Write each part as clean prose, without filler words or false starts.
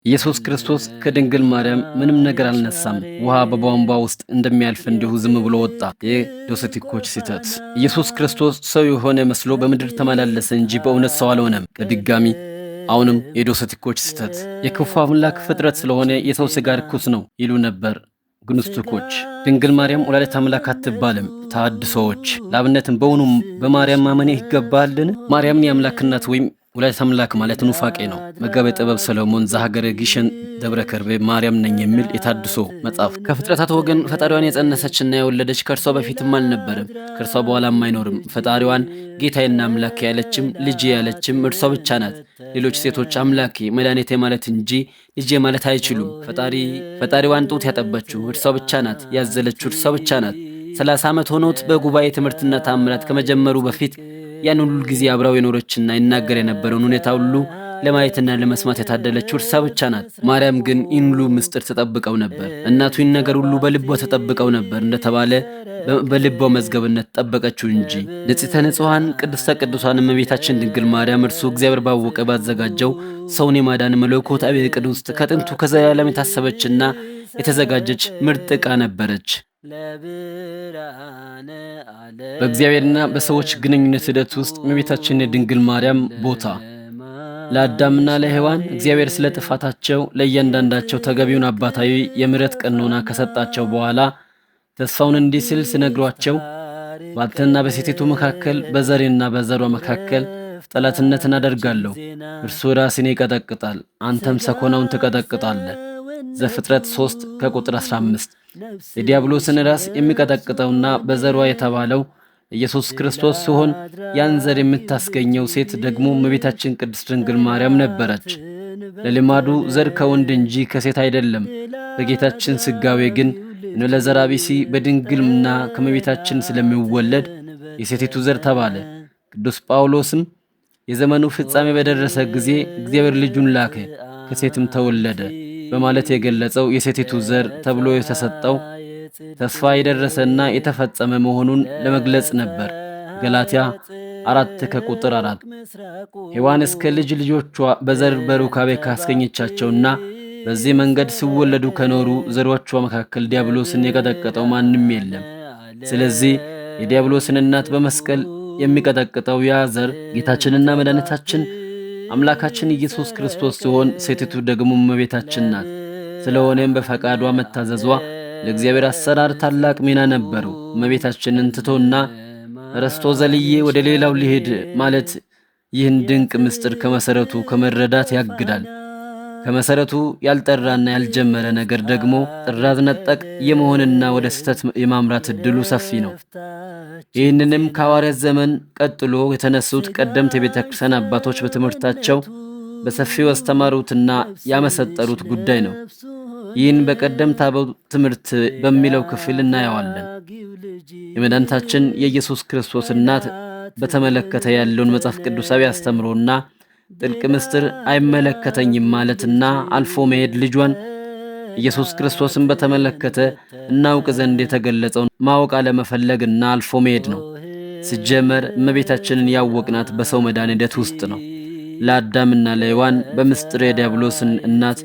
ኢየሱስ ክርስቶስ ከድንግል ማርያም ምንም ነገር አልነሳም። ውሃ በቧንቧ ውስጥ እንደሚያልፍ እንዲሁ ዝም ብሎ ወጣ። የዶሴቲኮች ስህተት። ኢየሱስ ክርስቶስ ሰው የሆነ መስሎ በምድር ተመላለሰ እንጂ በእውነት ሰው አልሆነም። በድጋሚ አሁንም የዶሴቲኮች ስህተት። የክፉ አምላክ ፍጥረት ስለሆነ የሰው ሥጋ ርኩስ ነው ይሉ ነበር ግኖስቲኮች። ድንግል ማርያም ወላዲተ አምላክ አትባልም። ተሐድሶዎች። ለአብነትም በውኑ በማርያም ማመን ይገባልን? ማርያምን የአምላክ እናት ወይም ወላዲተ አምላክ ማለት ኑፋቄ ነው። መጋቤ ጥበብ ሰሎሞን ዘሀገረ ግሸን ደብረ ከርቤ ማርያም ነኝ የሚል የታድሶ መጽሐፍ። ከፍጥረታት ወገን ፈጣሪዋን የጸነሰችና የወለደች ከእርሷ በፊትም አልነበረም፣ ከእርሷ በኋላም አይኖርም። ፈጣሪዋን ጌታዬና አምላኬ ያለችም ልጄ ያለችም እርሷ ብቻ ናት። ሌሎች ሴቶች አምላኬ መድኃኒቴ ማለት እንጂ ልጄ ማለት አይችሉም። ፈጣሪዋን ጡት ያጠባችው እርሷ ብቻ ናት። ያዘለችው እርሷ ብቻ ናት። 30 ዓመት ሆኖት በጉባኤ ትምህርትና ታምራት ከመጀመሩ በፊት ያን ሁሉ ጊዜ አብራው የኖረችና ይናገር የነበረውን ሁኔታ ሁሉ ለማየትና ለመስማት የታደለችው እርሷ ብቻ ናት። ማርያም ግን ይህን ሁሉ ምስጢር ተጠብቀው ነበር። እናቱ ይህን ነገር ሁሉ በልቧ ተጠብቀው ነበር እንደተባለ በልቧ መዝገብነት ጠበቀችው እንጂ። ንጽሕተ ንጹሐን ቅድስተ ቅዱሳን እመቤታችን ድንግል ማርያም እርሱ እግዚአብሔር ባወቀ ባዘጋጀው ሰውን የማዳን መለኮታዊ ዕቅድ ውስጥ ከጥንቱ ከዘላለም የታሰበችና የተዘጋጀች ምርጥ ዕቃ ነበረች። በእግዚአብሔርና በሰዎች ግንኙነት ሂደት ውስጥ እመቤታችን የድንግል ማርያም ቦታ። ለአዳምና ለሔዋን እግዚአብሔር ስለ ጥፋታቸው ለእያንዳንዳቸው ተገቢውን አባታዊ የምሕረት ቀኖና ከሰጣቸው በኋላ ተስፋውን እንዲህ ሲል ሲነግሯቸው፣ በአንተና በሴቲቱ መካከል፣ በዘሬና በዘሯ መካከል ጠላትነትን አደርጋለሁ። እርሱ ራስን ይቀጠቅጣል፣ አንተም ሰኮናውን ትቀጠቅጣለህ። ዘፍጥረት 3 ከቁጥር 15። የዲያብሎስን ራስ የሚቀጠቅጠውና በዘሯ የተባለው ኢየሱስ ክርስቶስ ሲሆን ያን ዘር የምታስገኘው ሴት ደግሞ እመቤታችን ቅድስት ድንግል ማርያም ነበረች። ለልማዱ ዘር ከወንድ እንጂ ከሴት አይደለም። በጌታችን ስጋዌ ግን እንበለ ዘርአ ብእሲ በድንግልና ከእመቤታችን ስለሚወለድ የሴቲቱ ዘር ተባለ። ቅዱስ ጳውሎስም የዘመኑ ፍጻሜ በደረሰ ጊዜ እግዚአብሔር ልጁን ላከ፣ ከሴትም ተወለደ በማለት የገለጸው የሴቲቱ ዘር ተብሎ የተሰጠው ተስፋ የደረሰና የተፈጸመ መሆኑን ለመግለጽ ነበር። ገላትያ 4 ከቁጥር 4። ሔዋን እስከ ልጅ ልጆቿ በዘር በሩካቤ ካስገኘቻቸውና በዚህ መንገድ ሲወለዱ ከኖሩ ዘሮቿ መካከል ዲያብሎስን የቀጠቀጠው ማንም የለም። ስለዚህ የዲያብሎስን እናት በመስቀል የሚቀጠቅጠው ያ ዘር ጌታችንና መድኃኒታችን አምላካችን ኢየሱስ ክርስቶስ ሲሆን ሴቲቱ ደግሞ እመቤታችን ናት። ስለሆነም በፈቃዷ መታዘዟ ለእግዚአብሔር አሰራር ታላቅ ሚና ነበረው። እመቤታችንን ትቶና ረስቶ ዘልዬ ወደ ሌላው ሊሄድ ማለት ይህን ድንቅ ምስጢር ከመሰረቱ ከመረዳት ያግዳል። ከመሰረቱ ያልጠራና ያልጀመረ ነገር ደግሞ ጥራዝ ነጠቅ የመሆንና ወደ ስህተት የማምራት እድሉ ሰፊ ነው። ይህንንም ከሐዋርያት ዘመን ቀጥሎ የተነሱት ቀደምት የቤተ ክርስቲያን አባቶች በትምህርታቸው በሰፊው ያስተማሩትና ያመሰጠሩት ጉዳይ ነው። ይህን በቀደምት አበው ትምህርት በሚለው ክፍል እናየዋለን። የመድኃኒታችን የኢየሱስ ክርስቶስ እናት በተመለከተ ያለውን መጽሐፍ ቅዱሳዊ አስተምሮና ጥልቅ ምስጢር አይመለከተኝም ማለትና አልፎ መሄድ ልጇን ኢየሱስ ክርስቶስን በተመለከተ እናውቅ ዘንድ የተገለጸውን ማወቅ አለመፈለግና አልፎ መሄድ ነው። ሲጀመር እመቤታችንን ያወቅናት በሰው መዳን ሂደት ውስጥ ነው። ለአዳምና ለሔዋን በምስጢር የዲያብሎስን እናት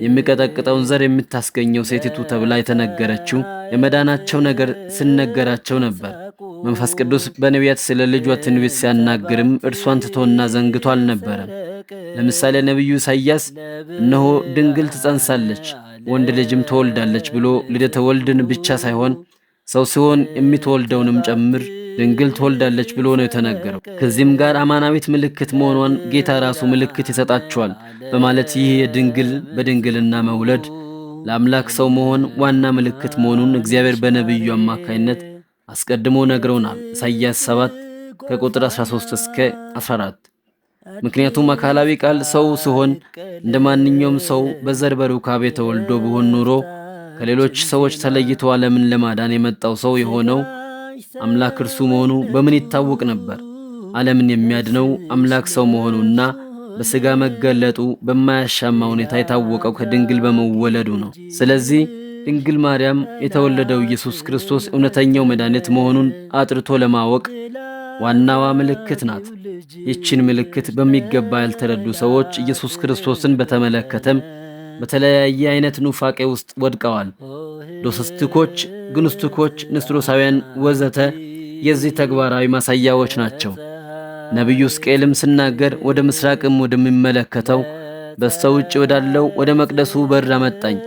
የሚቀጠቅጠውን ዘር የምታስገኘው ሴቲቱ ተብላ የተነገረችው የመዳናቸው ነገር ሲነገራቸው ነበር። መንፈስ ቅዱስ በነቢያት ስለ ልጇ ትንቢት ሲያናግርም እርሷን ትቶና ዘንግቶ አልነበረም። ለምሳሌ ነቢዩ ኢሳይያስ እነሆ ድንግል ትጸንሳለች፣ ወንድ ልጅም ትወልዳለች ብሎ ልደተ ወልድን ብቻ ሳይሆን ሰው ሲሆን የሚትወልደውንም ጨምር ድንግል ትወልዳለች ብሎ ነው የተናገረው። ከዚህም ጋር አማናዊት ምልክት መሆኗን ጌታ ራሱ ምልክት ይሰጣቸዋል በማለት ይህ የድንግል በድንግልና መውለድ ለአምላክ ሰው መሆን ዋና ምልክት መሆኑን እግዚአብሔር በነቢዩ አማካይነት አስቀድሞ ነግረውናል። ኢሳይያስ 7 ከቁጥር 13 እስከ 14። ምክንያቱም አካላዊ ቃል ሰው ሲሆን እንደ ማንኛውም ሰው በዘር በሩካቤ ተወልዶ ቢሆን ኑሮ ከሌሎች ሰዎች ተለይቶ ዓለምን ለማዳን የመጣው ሰው የሆነው አምላክ እርሱ መሆኑ በምን ይታወቅ ነበር? ዓለምን የሚያድነው አምላክ ሰው መሆኑና በሥጋ መገለጡ በማያሻማ ሁኔታ የታወቀው ከድንግል በመወለዱ ነው። ስለዚህ ድንግል ማርያም የተወለደው ኢየሱስ ክርስቶስ እውነተኛው መድኃኒት መሆኑን አጥርቶ ለማወቅ ዋናዋ ምልክት ናት። ይህችን ምልክት በሚገባ ያልተረዱ ሰዎች ኢየሱስ ክርስቶስን በተመለከተም በተለያየ አይነት ኑፋቄ ውስጥ ወድቀዋል። ዶሰስቲኮች፣ ግኖስቲኮች፣ ንስጥሮሳውያን ወዘተ የዚህ ተግባራዊ ማሳያዎች ናቸው። ነቢዩ ሕዝቅኤልም ሲናገር ወደ ምስራቅም ወደሚመለከተው በስተውጭ ወዳለው ወደ መቅደሱ በር አመጣኝ፣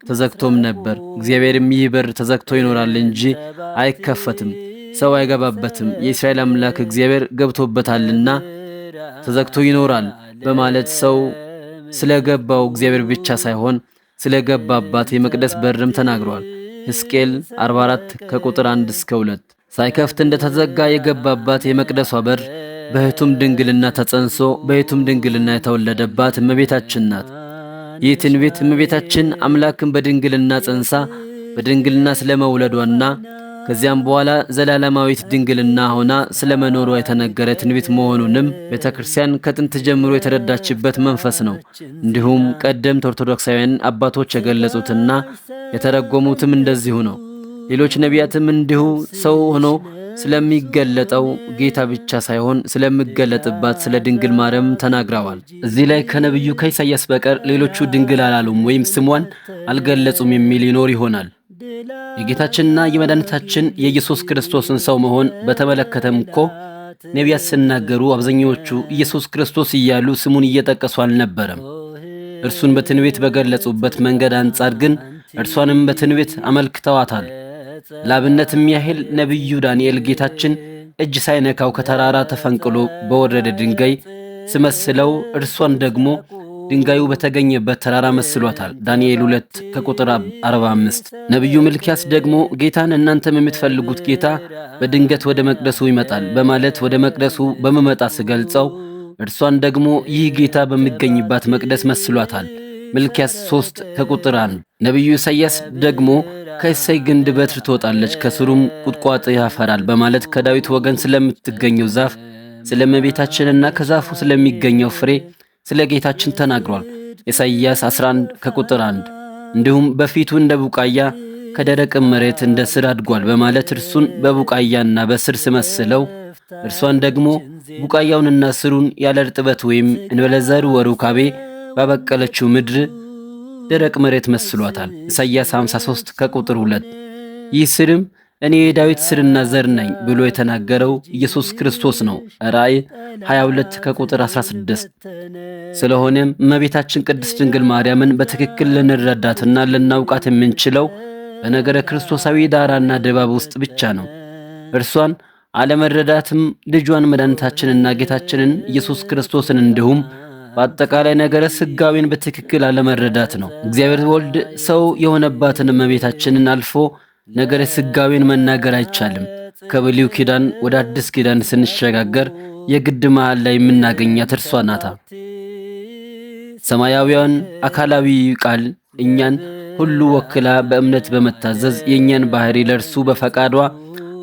ተዘግቶም ነበር። እግዚአብሔርም ይህ በር ተዘግቶ ይኖራል እንጂ አይከፈትም፣ ሰው አይገባበትም፣ የእስራኤል አምላክ እግዚአብሔር ገብቶበታልና ተዘግቶ ይኖራል በማለት ሰው ስለገባው እግዚአብሔር ብቻ ሳይሆን ስለገባባት የመቅደስ በርም ተናግሯል። ሕዝቅኤል 44 ከቁጥር 1 እስከ 2። ሳይከፍት እንደተዘጋ የገባባት የመቅደሷ በር በሕቱም ድንግልና ተጸንሶ በሕቱም ድንግልና የተወለደባት እመቤታችን ናት። ይህ ትንቢት እመቤታችን አምላክን በድንግልና ጸንሳ በድንግልና ስለመውለዷና ከዚያም በኋላ ዘላለማዊት ድንግልና ሆና ስለመኖሯ የተነገረ ትንቢት መሆኑንም ቤተክርስቲያን ከጥንት ጀምሮ የተረዳችበት መንፈስ ነው። እንዲሁም ቀደምት ኦርቶዶክሳውያን አባቶች የገለጹትና የተረጎሙትም እንደዚሁ ነው። ሌሎች ነቢያትም እንዲሁ ሰው ሆኖ ስለሚገለጠው ጌታ ብቻ ሳይሆን ስለሚገለጥባት ስለ ድንግል ማርያም ተናግረዋል። እዚህ ላይ ከነቢዩ ከኢሳይያስ በቀር ሌሎቹ ድንግል አላሉም ወይም ስሟን አልገለጹም የሚል ይኖር ይሆናል። የጌታችንና የመድኃኒታችን የኢየሱስ ክርስቶስን ሰው መሆን በተመለከተም እኮ ነቢያት ሲናገሩ አብዛኛዎቹ ኢየሱስ ክርስቶስ እያሉ ስሙን እየጠቀሱ አልነበረም። እርሱን በትንቢት በገለጹበት መንገድ አንጻር ግን እርሷንም በትንቢት አመልክተዋታል። ላብነትም ያህል ነቢዩ ዳንኤል ጌታችን እጅ ሳይነካው ከተራራ ተፈንቅሎ በወረደ ድንጋይ ስመስለው እርሷን ደግሞ ድንጋዩ በተገኘበት ተራራ መስሏታል። ዳንኤል 2 ከቁጥር 45። ነቢዩ ሚልክያስ ደግሞ ጌታን እናንተም የምትፈልጉት ጌታ በድንገት ወደ መቅደሱ ይመጣል በማለት ወደ መቅደሱ በመመጣ ስገልጸው እርሷን ደግሞ ይህ ጌታ በሚገኝባት መቅደስ መስሏታል። ሚልክያስ 3 ከቁጥር 1። ነቢዩ ኢሳይያስ ደግሞ ከእሴይ ግንድ በትር ትወጣለች ከስሩም ቁጥቋጦ ያፈራል በማለት ከዳዊት ወገን ስለምትገኘው ዛፍ ስለ እመቤታችንና ከዛፉ ስለሚገኘው ፍሬ ስለ ጌታችን ተናግሯል። ኢሳይያስ 11 ከቁጥር 1። እንዲሁም በፊቱ እንደ ቡቃያ ከደረቅ መሬት እንደ ስር አድጓል በማለት እርሱን በቡቃያና በስር ስመስለው እርሷን ደግሞ ቡቃያውንና ስሩን ያለ እርጥበት ወይም እንበለዘር ወሩካቤ ባበቀለችው ምድር ደረቅ መሬት መስሏታል። ኢሳይያስ 53 ከቁጥር 2። ይህ ስርም እኔ የዳዊት ስርና ዘር ነኝ ብሎ የተናገረው ኢየሱስ ክርስቶስ ነው። ራእይ 22 ከቁጥር 16። ስለሆነም እመቤታችን ቅድስት ድንግል ማርያምን በትክክል ልንረዳትና ልናውቃት የምንችለው በነገረ ክርስቶሳዊ ዳራና ድባብ ውስጥ ብቻ ነው። እርሷን አለመረዳትም ልጇን መድኃኒታችንና ጌታችንን ኢየሱስ ክርስቶስን እንዲሁም በአጠቃላይ ነገረ ሥጋዌን በትክክል አለመረዳት ነው። እግዚአብሔር ወልድ ሰው የሆነባትን እመቤታችንን አልፎ ነገረ ሥጋዌን መናገር አይቻልም። ከብሉይ ኪዳን ወደ አዲስ ኪዳን ስንሸጋገር የግድ መሃል ላይ የምናገኛት እርሷ ናታ። ሰማያዊያን አካላዊ ቃል እኛን ሁሉ ወክላ በእምነት በመታዘዝ የእኛን ባህሪ ለእርሱ በፈቃዷ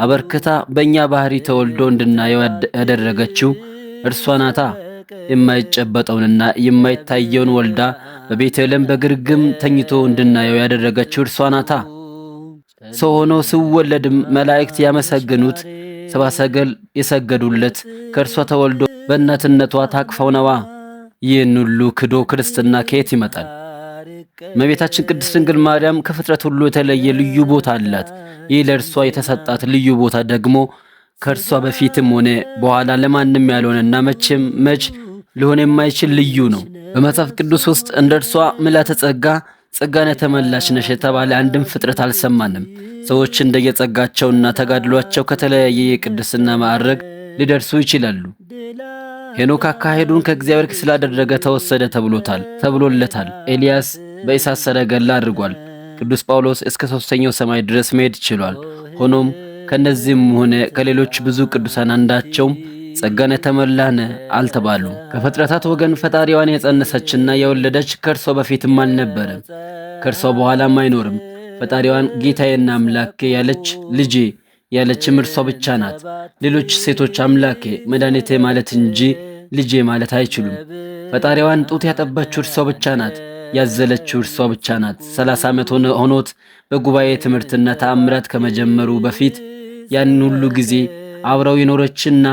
አበርክታ በእኛ ባህሪ ተወልዶ እንድናየው ያደረገችው እርሷ ናታ። የማይጨበጠውንና የማይታየውን ወልዳ በቤተልሔም በግርግም ተኝቶ እንድናየው ያደረገችው እርሷ ናታ። ሰው ሆኖ ሲወለድም መላእክት ያመሰግኑት፣ ሰብአ ሰገል የሰገዱለት ከእርሷ ተወልዶ በእናትነቷ ታቅፈው ነዋ። ይህን ሁሉ ክዶ ክርስትና ከየት ይመጣል? እመቤታችን ቅድስት ድንግል ማርያም ከፍጥረት ሁሉ የተለየ ልዩ ቦታ አላት። ይህ ለእርሷ የተሰጣት ልዩ ቦታ ደግሞ ከእርሷ በፊትም ሆነ በኋላ ለማንም ያልሆነና መቼም መች ሊሆን የማይችል ልዩ ነው። በመጽሐፍ ቅዱስ ውስጥ እንደ እርሷ ምልዓተ ጸጋ ጸጋን የተመላሽ ነሽ የተባለ አንድም ፍጥረት አልሰማንም። ሰዎች እንደየጸጋቸውና ተጋድሏቸው ከተለያየ የቅድስና ማዕረግ ሊደርሱ ይችላሉ። ሄኖክ አካሄዱን ከእግዚአብሔር ስላደረገ ተወሰደ ተብሎለታል። ኤልያስ በእሳት ሰረገላ አድርጓል። ቅዱስ ጳውሎስ እስከ ሦስተኛው ሰማይ ድረስ መሄድ ችሏል። ሆኖም ከነዚህም ሆነ ከሌሎች ብዙ ቅዱሳን አንዳቸውም ጸጋን የተመላነ አልተባሉም። ከፍጥረታት ወገን ፈጣሪዋን የጸነሰችና የወለደች ከእርሷ በፊትም አልነበረም፣ ከእርሷ በኋላም አይኖርም። ፈጣሪዋን ጌታዬና አምላኬ ያለች ልጄ ያለችም እርሷ ብቻ ናት። ሌሎች ሴቶች አምላኬ መድኃኒቴ ማለት እንጂ ልጄ ማለት አይችሉም። ፈጣሪዋን ጡት ያጠባችው እርሷ ብቻ ናት። ያዘለችው እርሷ ብቻ ናት። 30 ዓመት ሆኖት በጉባኤ ትምህርትና ተአምራት ከመጀመሩ በፊት ያን ሁሉ ጊዜ አብረው የኖረችና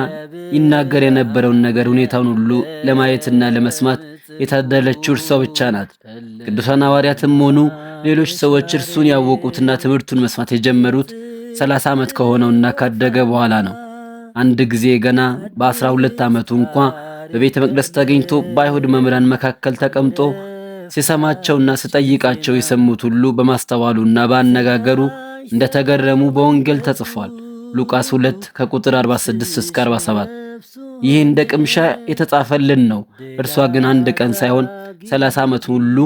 ይናገር የነበረውን ነገር ሁኔታውን ሁሉ ለማየትና ለመስማት የታደለችው እርሷ ብቻ ናት። ቅዱሳን ሐዋርያትም ሆኑ ሌሎች ሰዎች እርሱን ያወቁትና ትምህርቱን መስማት የጀመሩት 30 ዓመት ከሆነውና ካደገ በኋላ ነው። አንድ ጊዜ ገና በ12 ዓመቱ እንኳ በቤተ መቅደስ ተገኝቶ በአይሁድ መምህራን መካከል ተቀምጦ ሲሰማቸውና ሲጠይቃቸው የሰሙት ሁሉ በማስተዋሉና በአነጋገሩ እንደተገረሙ በወንጌል ተጽፏል። ሉቃስ 2 ከቁጥር 46 እስከ 47። ይህ እንደ ቅምሻ የተጻፈልን ነው። እርሷ ግን አንድ ቀን ሳይሆን 30 ዓመት ሁሉ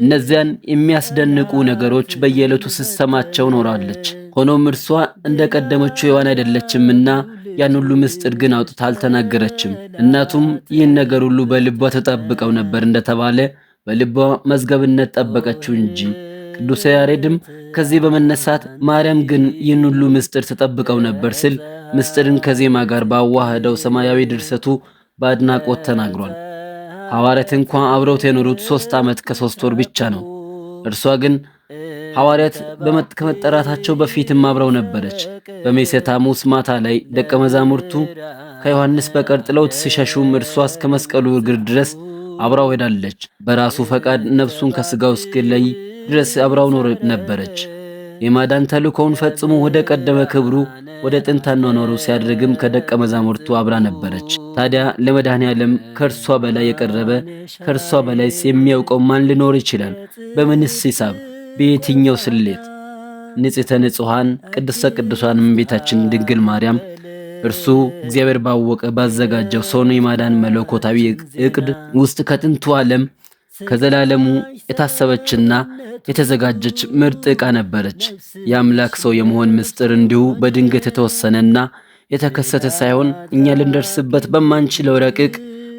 እነዚያን የሚያስደንቁ ነገሮች በየዕለቱ ስትሰማቸው ኖራለች። ሆኖም እርሷ እንደ ቀደመችው ሔዋን አይደለችምና ያን ሁሉ ምስጢር ግን አውጥታ አልተናገረችም። እናቱም ይህን ነገር ሁሉ በልቧ ተጠብቀው ነበር እንደተባለ በልቧ መዝገብነት ጠበቀችው እንጂ። ቅዱስ ያሬድም ከዚህ በመነሳት ማርያም ግን ይህን ሁሉ ምስጢር ተጠብቀው ነበር ስል ምስጢርን ከዜማ ጋር ባዋህደው ሰማያዊ ድርሰቱ በአድናቆት ተናግሯል። ሐዋርያት እንኳ አብረውት የኖሩት 3 ዓመት ከ3 ወር ብቻ ነው። እርሷ ግን ሐዋርያት ከመጠራታቸው በፊትም አብረው ነበረች። በሜሴተ ሐሙስ ማታ ላይ ደቀ መዛሙርቱ ከዮሐንስ በቀር ጥለውት ሲሸሹም እርሷ እስከ መስቀሉ እግር ድረስ አብራው ሄዳለች። በራሱ ፈቃድ ነፍሱን ከስጋው እስኪለይ ድረስ አብራው ኖር ነበረች። የማዳን ተልእኮውን ፈጽሞ ወደ ቀደመ ክብሩ ወደ ጥንት አኗኗሩ ሲያደርግም ከደቀ መዛሙርቱ አብራ ነበረች። ታዲያ ለመድኃኔ ዓለም ከእርሷ በላይ የቀረበ ከእርሷ በላይስ የሚያውቀው ማን ሊኖር ይችላል? በምንስ ሂሳብ? በየትኛው ስሌት? ንጽሕተ ንጹሐን ቅድስተ ቅዱሳን እመቤታችን ድንግል ማርያም እርሱ እግዚአብሔር ባወቀ ባዘጋጀው ሰውን የማዳን መለኮታዊ እቅድ ውስጥ ከጥንቱ ዓለም ከዘላለሙ የታሰበችና የተዘጋጀች ምርጥ ዕቃ ነበረች። የአምላክ ሰው የመሆን ምስጢር እንዲሁ በድንገት የተወሰነና የተከሰተ ሳይሆን እኛ ልንደርስበት በማንችለው ረቂቅ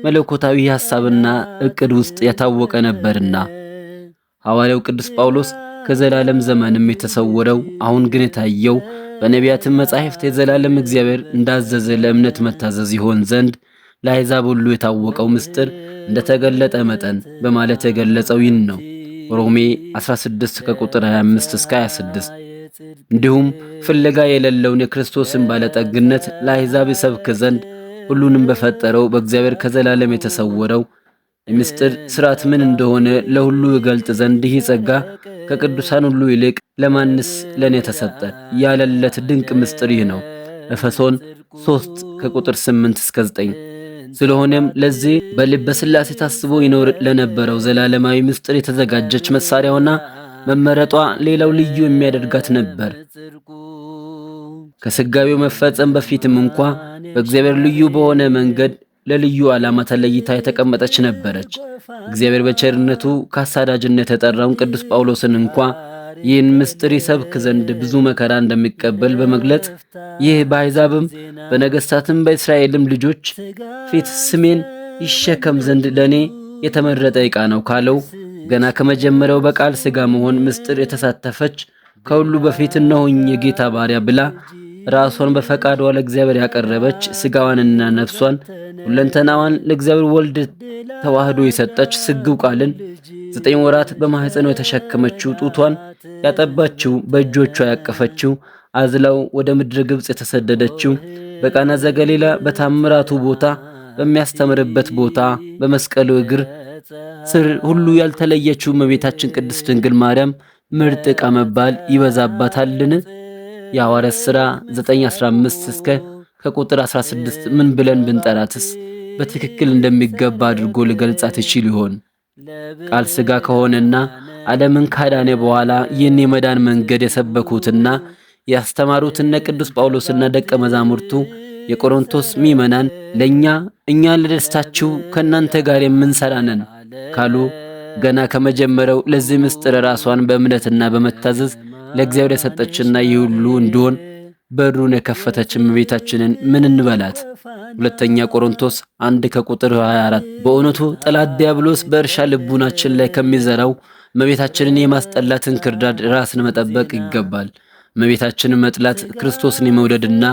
መለኮታዊ ሐሳብና እቅድ ውስጥ የታወቀ ነበርና ሐዋርያው ቅዱስ ጳውሎስ ከዘላለም ዘመንም የተሰወረው አሁን ግን የታየው በነቢያትም መጻሕፍት የዘላለም እግዚአብሔር እንዳዘዘ ለእምነት መታዘዝ ይሆን ዘንድ ለአሕዛብ ሁሉ የታወቀው ምስጢር እንደተገለጠ መጠን በማለት የገለጸው ይህን ነው። ሮሜ 16 ከቁጥር 25 እስከ 26። እንዲሁም ፍለጋ የሌለውን የክርስቶስን ባለጠግነት ለአሕዛብ ይሰብክ ዘንድ ሁሉንም በፈጠረው በእግዚአብሔር ከዘላለም የተሰወረው የምስጢር ሥርዓት ምን እንደሆነ ለሁሉ ይገልጥ ዘንድ ይህ ጸጋ ከቅዱሳን ሁሉ ይልቅ ለማንስ ለእኔ ተሰጠ ያለለት ድንቅ ምስጢር ይህ ነው። ኤፌሶን 3 ከቁጥር 8 እስከ 9። ስለሆነም ለዚህ በልበ ሥላሴ ታስቦ ይኖር ለነበረው ዘላለማዊ ምስጢር የተዘጋጀች መሳሪያውና መመረጧ ሌላው ልዩ የሚያደርጋት ነበር። ከስጋዊው መፈጸም በፊትም እንኳ በእግዚአብሔር ልዩ በሆነ መንገድ ለልዩ ዓላማ ተለይታ የተቀመጠች ነበረች። እግዚአብሔር በቸርነቱ ከአሳዳጅነት የጠራውን ቅዱስ ጳውሎስን እንኳ ይህን ምስጢር ይሰብክ ዘንድ ብዙ መከራ እንደሚቀበል በመግለጽ ይህ በአሕዛብም በነገሥታትም በእስራኤልም ልጆች ፊት ስሜን ይሸከም ዘንድ ለእኔ የተመረጠ ዕቃ ነው ካለው ገና ከመጀመሪያው በቃል ሥጋ መሆን ምስጢር የተሳተፈች ከሁሉ በፊት እነሆኝ የጌታ ባሪያ ብላ ራሷን በፈቃዷ ለእግዚአብሔር ያቀረበች ሥጋዋንና ነፍሷን ሁለንተናዋን ለእግዚአብሔር ወልድ ተዋህዶ የሰጠች ስግው ቃልን 9 ወራት በማህፀኗ የተሸከመችው ጡቷን ያጠባችው በእጆቿ ያቀፈችው አዝላው ወደ ምድረ ግብጽ የተሰደደችው በቃና ዘገሊላ በታምራቱ ቦታ በሚያስተምርበት ቦታ በመስቀሉ እግር ስር ሁሉ ያልተለየችው እመቤታችን ቅድስት ድንግል ማርያም ምርጥ ዕቃ መባል ይበዛባታልን? የሐዋርያት ሥራ 9:15 እስከ ከቁጥር 16 ምን ብለን ብንጠራትስ በትክክል እንደሚገባ አድርጎ ሊገልጻት ይችል ይሆን? ቃል ሥጋ ከሆነና ዓለምን ካዳነ በኋላ ይህን የመዳን መንገድ የሰበኩትና ያስተማሩት እነ ቅዱስ ጳውሎስና ደቀ መዛሙርቱ የቆሮንቶስ ምዕመናን ለኛ እኛ ለደስታችሁ ከእናንተ ጋር የምንሰራ ነን ካሉ ገና ከመጀመሪያው ለዚህ ምስጢር ራሷን በእምነትና በመታዘዝ ለእግዚአብሔር የሰጠችና ይህ ሁሉ እንዲሆን በሩን የከፈተች እመቤታችንን ምን እንበላት? ሁለተኛ ቆሮንቶስ 1 ከቁጥር 24። በእውነቱ ጠላት ዲያብሎስ በእርሻ ልቡናችን ላይ ከሚዘራው እመቤታችንን የማስጠላትን ክርዳድ ራስን መጠበቅ ይገባል። እመቤታችንን መጥላት ክርስቶስን የመውደድና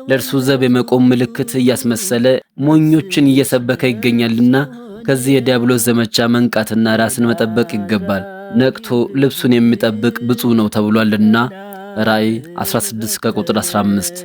ለእርሱ ዘብ የመቆም ምልክት እያስመሰለ ሞኞችን እየሰበከ ይገኛልና ከዚህ የዲያብሎስ ዘመቻ መንቃትና ራስን መጠበቅ ይገባል። ነቅቶ ልብሱን የሚጠብቅ ብፁዕ ነው ተብሏልና ራእይ 16 ከቁጥር 15።